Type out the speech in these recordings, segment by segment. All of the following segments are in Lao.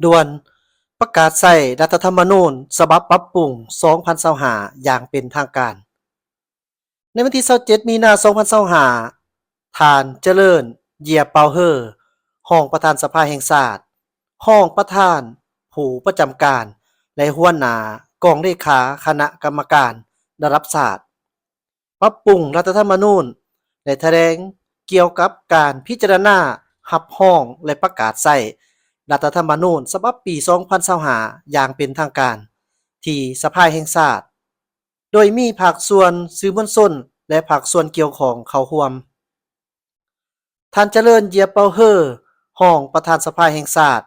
ດ່ວນ ປະກາດໃຊ້ລັດຖະທຳມະນູນສະບັບປັບປຸງສອງພັນຊາວຫ້າຢ່າງເປັນທາງການ. ໃນວັນທີຊາວເຈັດ ມີນາ ສອງພັນຊາວຫ້າ ທ່ານ ຈະເລີນ ເຢຍເປົາເຮີ ຮອງປະທານສະພາແຫ່ງຊາດ, ຮອງປະທານຜູ້ປະຈຳການ ແລະ ຫົວໜ້າກອງເລຂາຄະນະກຳມະການລະດັບຊາດ ປັບປຸງລັດຖະທຳມະນູນ ໄດ້ຖະແຫຼງກ່ຽວກັບການພິຈາລະນາຮັບຮອງ ແລະ ປະກາດໃຊ້ລັດຖະທຳມະນູນສະບັບປີສອງພັນຊາວຫ້າຢ່າງເປັນທາງການ ທີ່ສະພາແຫ່ງຊາດ, ໂດຍມີພາກສ່ວນສື່ມວນຊົນ ແລະ ພາກສ່ວນກ່ຽວຂ້ອງເຂົ້າຮ່ວມ. ທ່ານ ຈະເລີນ ເຢຍເປົາເຮີ ຮອງປະທານສະພາແຫ່ງຊາດ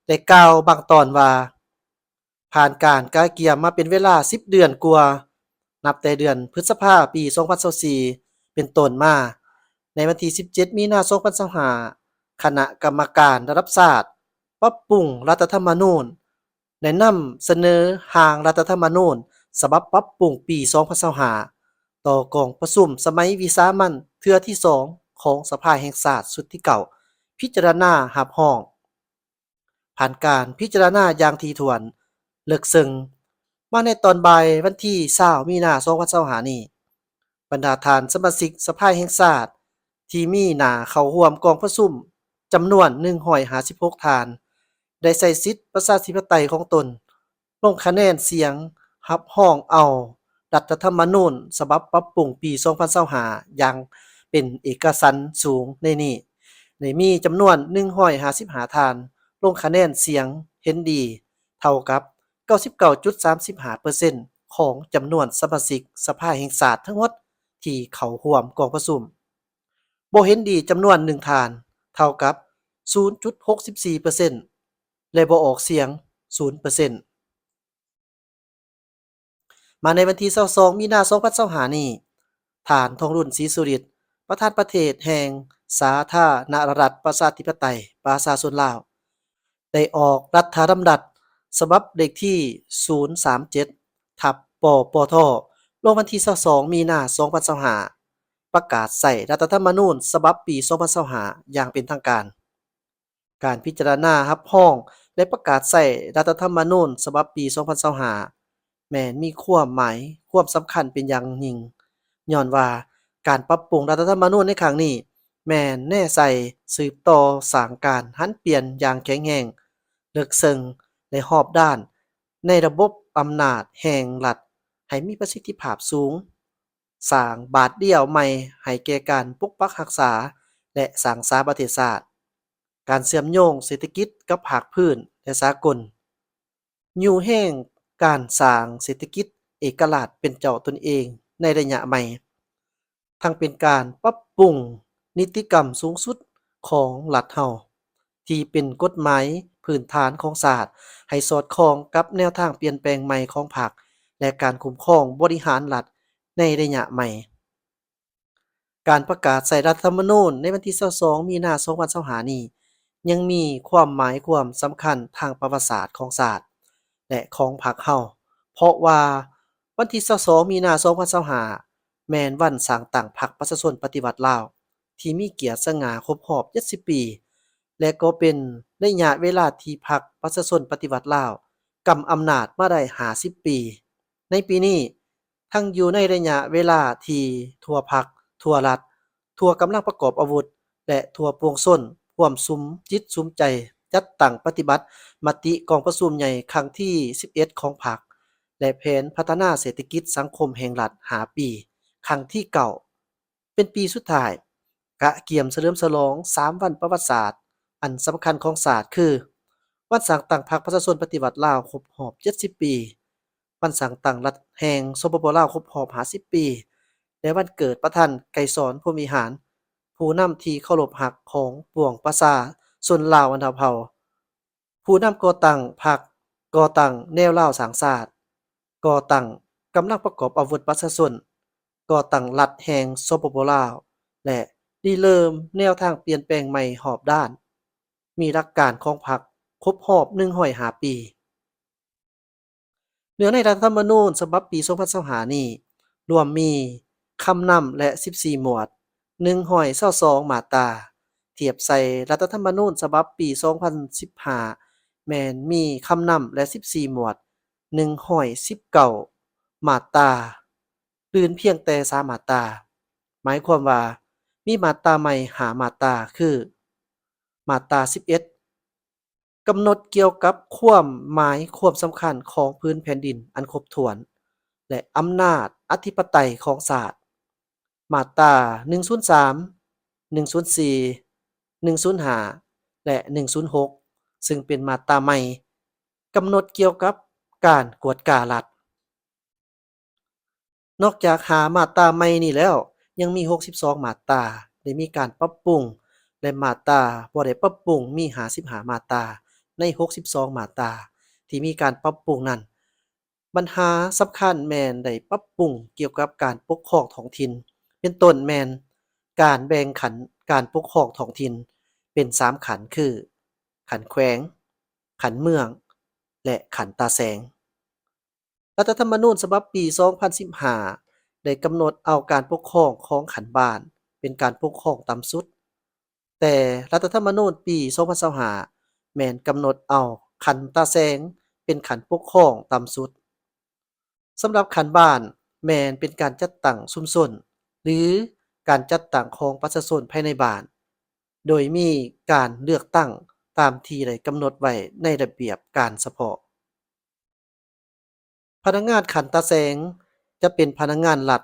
ໄດ້ກ່າວບາງຕອນວ່າ, ຜ່ານການກະກຽມມາເປັນເວລາສິບເດືອນກວ່າ, ນັບແຕ່ເດືອນພຶດສະພາປີສອງພັນຊາວສີ່ເປັນຕົ້ນມາ, ໃນວັນທີສິບເຈັດ ມີນາ ສອງພັນຊາວຫ້າ ຄະນະກຳມະການລະດັບຊາດປັບປຸງລັດຖະທຳມະນູນ ໄດ້ນຳສະເໜີຮ່າງລັດຖະທຳມະນູນສະບັບປັບປຸງປີສອງພັນຊາວຫ້າ ຕໍ່ກອງປະຊຸມສະໄໝວິສາມັນເທື່ອທີສອງຂອງສະພາແຫ່ງຊາດຊຸດທີເກົ້າ ພິຈາລະນາຮັບຮອງ. ຜ່ານການພິຈາລະນາຢ່າງຖີ່ຖ້ວນເລິກເຊິ່ງມາໃນຕອນບ່າຍວັນທີຊາວ ມີນາ ສອງພັນຊາວຫ້ານີ້, ບັນດາທ່ານສະມາຊິກສະພາແຫ່ງຊາດທີ່ມີໜ້າເຂົ້າຮ່ວມກອງປະຊຸມຈຳນວນໜຶ່ງຮ້ອຍຫ້າສິບຫົກທ່ານ ໄດ້ໃຊ້ສິດປະຊາທິປະໄຕຂອງຕົນ ລົງຄະແນນສຽງຮັບຮອງເອົາລັດຖະທຳມະນູນສະບັບປັບປຸງປີສອງພັນຊາວຫ້າຢ່າງເປັນເອກະສັນສູງ. ໃນນີ້ໄດ້ມີຈຳນວນໜຶ່ງຮ້ອຍຫ້າສິບຫ້າທ່ານລົງຄະແນນສຽງເຫັນດີ ເທົ່າກັບເກົ້າສິບເກົ້າຈຸດສາມສິບຫ້າເປີເຊັນຂອງຈຳນວນສະມາຊິກສະພາແຫ່ງຊາດທັງໝົດທີ່ເຂົ້າຮ່ວມກອງປະຊຸມ. ບໍ່ເຫັນດີຈຳນວນໜຶ່ງທ່ານ ເທົ່າກັບສູນຈຸດຫົກສິບສີ່ເປີເຊັນ ແລະ ບໍ່ອອກສຽງສູນເປີເຊັນ. ມາໃນວັນທີຊາວສອງ ມີນາ ສອງພັນຊາວຫ້ານີ້, ທ່ານ ທອງລຸນ ສີສຸລິດ ປະທານປະເທດແຫ່ງສາທາລະນະລັດປະຊາທິປະໄຕປະຊາຊົນລາວ ໄດ້ອອກລັດຖະດຳລັດສະບັບເລກທີສູນສາມເຈັດ ທັບ ປປທ ລົງວັນທີຊາວສອງ ມີນາ ສອງພັນຊາວຫ້າ ປະກາດໃຊ້ລັດຖະທຳມະນູນສະບັບປີສອງພັນຊາວຫ້າຢ່າງເປັນທາງການ. ການພິຈາລະນາຮັບຮອງ ແລະ ປະກາດໃຊ້ລັດຖະທຳມະນູນສະບັບປີສອງພັນຊາວຫ້າ ແມ່ນມີຄວາມໝາຍຄວາມສຳຄັນເປັນຢ່າງຍິ່ງ, ຍ້ອນວ່າການປັບປຸງລັດຖະທຳມະນູນໃນຄັ້ງນີ້ ແມ່ນແນໃສ່ສືບຕໍ່ສ້າງການຫັນປ່ຽນຢ່າງແຂງແຮງ, ເລິກເຊິ່ງ ແລະ ຮອບດ້ານໃນລະບົບອຳນາດແຫ່ງລັດໃຫ້ມີປະສິດທິພາບສູງ, ສ້າງບາດລ້ຽວໃໝ່ໃຫ້ແກ່ການປົກປັກຮັກສາ ແລະ ສ້າງສາປະເທດຊາດ, ການເຊື່ອມໂຍງເສດຖະກິດກັບພາກພື້ນ ແລະ ສາກົນ, ຍູ້ແຮງການສ້າງເສດຖະກິດເອກະລາດເປັນເຈົ້າຕົນເອງໃນໄລຍະໃໝ່, ທັງເປັນການປັບປຸງນິຕິກຳສູງສຸດຂອງລັດເຮົາ ທີ່ເປັນກົດໝາຍພື້ນຖານຂອງຊາດ ໃຫ້ສອດຄ່ອງກັບແນວທາງປ່ຽນແປງໃໝ່ຂອງພັກ ແລະ ການຄຸ້ມຄອງບໍລິຫານລັດໃນໄລຍະໃໝ່. ການປະກາດໃຊ້ລັດຖະທຳມະນູນໃນວັນທີຊາວສອງ ມີນາ ສອງພັນຊາວຫ້ານີ້ ຍັງມີຄວາມໝາຍຄວາມສຳຄັນທາງປະຫວັດສາດຂອງຊາດ ແລະ ຂອງພັກເຮົາ, ເພາະວ່າວັນທີຊາວສອງ ມີນາ ສອງພັນຊາວຫ້າ ແມ່ນວັນສ້າງຕັ້ງພັກປະຊາຊົນປະຕິວັດລາວ ທີ່ມີກຽດສະຫງ່າຄົບຮອບເຈັດສິບປີ ແລະ ກໍເປັນໄລຍະເວລາທີ່ພັກປະຊາຊົນປະຕິວັດລາວກຳອຳນາດມາໄດ້ຫ້າສິບປີ. ໃນປີນີ້ ທັງຢູ່ໃນໄລຍະເວລາທີ່ທົ່ວພັກ, ທົ່ວລັດ, ທົ່ວກຳລັງປະກອບອາວຸດ ແລະ ທົ່ວປວງຊົນຮ່ວມສຸມຈິດສຸມໃຈຈັດຕັ້ງປະຕິບັດມະຕິກອງປະຊຸມໃຫຍ່ຄັ້ງທີສິບເອັດຂອງພັກ ແລະ ແຜນພັດທະນາເສດຖະກິດສັງຄົມແຫ່ງລັດຫ້າປີ ຄັ້ງທີເກົ້າ ເປັນປີສຸດທ້າຍ, ກະກຽມສະເຫຼີມສະຫຼອງສາມວັນປະຫວັດສາດອັນສຳຄັນຂອງຊາດ ຄື ວັນສ້າງຕັ້ງພັກປະຊາຊົນປະຕິວັດລາວຄົບຮອບເຈັດສິບປີ, ວັນສ້າງຕັ້ງລັດແຫ່ງ ສປປ ລາວ ຄົບຮອບຫ້າສິບປີ ແລະ ວັນເກີດປະທານໄກສອນ ພົມວິຫານ, ຜູ້ນຳທີ່ເຄົາລົບຮັກຂອງປວງປະຊາຊົນລາວບັນດາເຜົ່າ, ຜູ້ນຳກໍ່ຕັ້ງພັກ, ກໍ່ຕັ້ງແນວລາວສ້າງຊາດ, ກໍ່ຕັ້ງກຳລັງປະກອບອາວຸດປະຊາຊົນ, ກໍ່ຕັ້ງລັດແຫ່ງ ສປປ ລາວ ແລະ ລິເລີ່ມແນວທາງປ່ຽນແປງໃໝ່ຮອບດ້ານ, ມີຫຼັກການຂອງພັກຄົບຮອບໜຶ່ງຮ້ອຍຫ້າປີ. ເນື້ອໃນລັດຖະທຳມະນູນສະບັບປີສອງພັນຊາວຫ້ານີ້ ລວມມີຄຳນຳ ແລະ ສິບສີ່ໝວດ, ໜຶ່ງຮ້ອຍຊາວສອງມາດຕາ, ທຽບໃສ່ລັດຖະທຳມະນູນສະບັບປີສອງພັນສິບຫ້າ ແມ່ນມີຄຳນຳ ແລະ ສິບສີ່ ໝວດ, ໜຶ່ງຮ້ອຍສິບເກົ້າ ມາດຕາ, ຕື່ນພຽງແຕ່ ສາມ ມາດຕາ. ໝາຍຄວາມວ່າ ມີມາດຕາໃໝ່ ຫ້າ ມາດຕາ ຄື ມາດຕາ ສິບເອັດ ກຳນົດກ່ຽວກັບຄວາມໝາຍຄວາມສຳຄັນຂອງພື້ນແຜ່ນດິນອັນຄົບຖ້ວນ ແລະ ອຳນາດອະທິປະໄຕຂອງຊາດ, ມາດຕາ ໜຶ່ງສູນສາມ, ໜຶ່ງສູນສີ່, ໜຶ່ງສູນຫ້າ ແລະ ໜຶ່ງສູນຫົກ ຊຶ່ງເປັນມາດຕາໃໝ່ ກຳນົດກ່ຽວກັບການກວດກາລັດ. ນອກຈາກ ຫ້າ ມາດຕາໃໝ່ນີ້ແລ້ວ, ຍັງມີ ຫົກສິບສອງ ມາດຕາ ໄດ້ມີການປັບປຸງ ແລະ ມາດຕາບໍ່ໄດ້ປັບປຸງ ມີ ຫ້າສິບຫ້າ ມາດຕາ. ໃນ ຫົກສິບສອງ ມາດຕາ ທີ່ມີການປັບປຸງນັ້ນ, ບັນຫາສຳຄັນແມ່ນໄດ້ປັບປຸງກ່ຽວກັບການປົກຄອງທ້ອງຖິ່ນ, ເປັນຕົ້ນແມ່ນການແບ່ງຂັ້ນການປົກຄອງທ້ອງຖິ່ນເປັນ ສາມ ຂັ້ນ ຄື ຂັ້ນແຂວງ, ຂັ້ນເມືອງ ແລະ ຂັ້ນຕາແສງ. ລັດຖະທຳມະນູນສະບັບປີ ສອງພັນສິບຫ້າ ໄດ້ກຳນົດເອົາການປົກຄອງຂອງຂັ້ນບ້ານເປັນການປົກຄອງຕ່ຳສຸດ, ແຕ່ລັດຖະທຳມະນູນປີ ສອງພັນຊາວຫ້າ ແມ່ນກຳນົດເອົາຂັ້ນຕາແສງເປັນຂັ້ນປົກຄອງຕ່ຳສຸດ. ສຳລັບຂັ້ນບ້ານແມ່ນເປັນການຈັດຕັ້ງຊຸມຊົນ ຫຼື ການຈັດຕັ້ງຂອງປະຊາຊົນພາຍໃນບ້ານ, ໂດຍມີການເລືອກຕັ້ງຕາມທີ່ໄດ້ກຳນົດໄວ້ໃນລະບຽບການສະເພາະ. ພະນັກງານຂັ້ນຕາແສງຈະເປັນພະນັກງານລັດ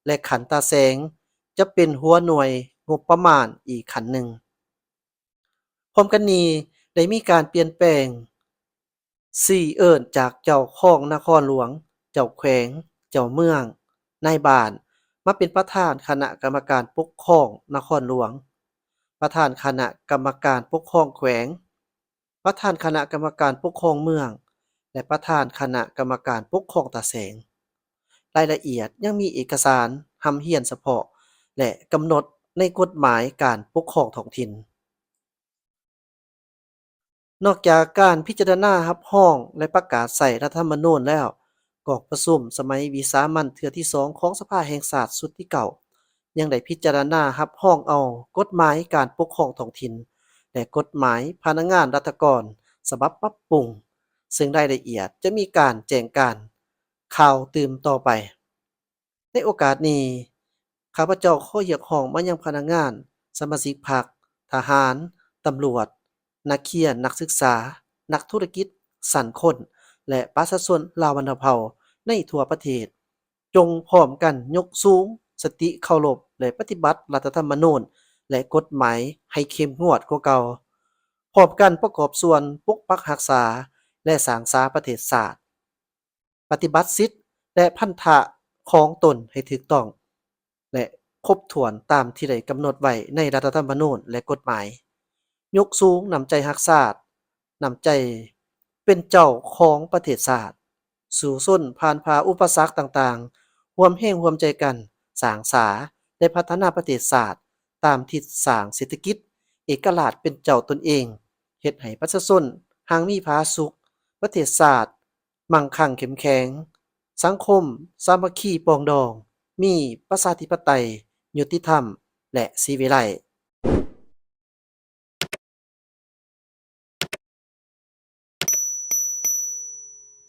ແລະ ຂັ້ນຕາແສງຈະເປັນຫົວໜ່ວຍງົບປະມານອີກຂັ້ນໜຶ່ງ. ພ້ອມກັນນີ້ ໄດ້ມີການປ່ຽນແປງຊື່ເອີ້ນຈາກເຈົ້າຄອງນະຄອນຫຼວງ, ເຈົ້າແຂວງ, ເຈົ້າເມືອງ, ນາຍບ້ານ ມາເປັນປະທານຄະນະກຳມະການປົກຄອງນະຄອນຫຼວງ, ປະທານຄະນະກຳມະການປົກຄອງແຂວງ, ປະທານຄະນະກຳມະການປົກຄອງເມືອງ ແລະ ປະທານຄະນະກຳມະການປົກຄອງຕາແສງ. ລາຍລະອຽດຍັງມີເອກະສານຮ່ຳຮຽນສະເພາະ ແລະ ກຳນົດໃນກົດໝາຍການປົກຄອງທ້ອງຖິ່ນ. ນອກຈາກການພິຈາລະນາຮັບຮອງ ແລະ ປະກາດໃຊ້ລັດຖະທຳມະນູນແລ້ວ, ກອງປະຊຸມສະໄໝວິສາມັນເທື່ອທີສອງຂອງສະພາແຫ່ງຊາດຊຸດທີເກົ້າ ຍັງໄດ້ພິຈາລະນາຮັບຮອງເອົາກົດໝາຍການປົກຄອງທ້ອງຖິ່ນ ແລະ ກົດໝາຍພະນັກງານລັດຖະກອນສະບັບປັບປຸງ, ເຊິ່ງລາຍລະອຽດຈະມີການແຈ້ງການຂ່າວຕື່ມຕໍ່ໄປ. ໃນໂອກາດນີ້, ຂ້າພະເຈົ້າຂໍຮຽກຮ້ອງມາຍັງພະນັກງານ, ສະມາຊິກພັກ, ທະຫານ, ຕຳຫຼວດ, ນັກຮຽນ, ນັກສຶກສາ, ນັກທຸລະກິດ, ຊັ້ນຄົນ ແລະ ປະຊາຊົນລາວບັນດາເຜົ່າໃນທົ່ວປະເທດ, ຈົ່ງພ້ອມກັນຍົກສູງສະຕິເຄົາລົບ ແລະ ປະຕິບັດລັດຖະທຳມະນູນ ແລະ ກົດໝາຍໃຫ້ເຂັ້ມງວດກວ່າເກົ່າ, ພ້ອມກັນປະກອບສ່ວນປົກປັກຮັກສາ ແລະ ສ້າງສາປະເທດຊາດ. ປະຕິບັດສິດ ແລະ ພັນທະຂອງຕົນໃຫ້ຖືກຕ້ອງ ແລະ ຄົບຖ້ວນຕາມທີ່ໄດ້ກຳນົດໄວ້ໃນລັດຖະທຳມະນູນ ແລະ ກົດໝາຍ, ຍົກສູງນ້ຳໃຈຮັກຊາດ, ນ້ຳໃຈເປັນເຈົ້າຂອງປະເທດຊາດ, ສູ້ຊົນຜ່ານຜ່າອຸປະສັກຕ່າງໆ, ຮ່ວມແຮງຮ່ວມໃຈກັນສ້າງສາ ແລະ ພັດທະນາປະເທດຊາດຕາມທິດສ້າງເສດຖະກິດເອກະລາດເປັນເຈົ້າຕົນເອງ, ເຮັດໃຫ້ປະຊາຊົນຮັ່ງມີຜາສຸກ, ປະເທດຊາດ ມັ່ງຄັ່ງເຂັ້ມແຂງ, ສັງຄົມສາມັກຄີປອງດອງ, ມີປະຊາທິປະໄຕ, ຍຸຕິທຳ ແລະ ສີວິໄລ.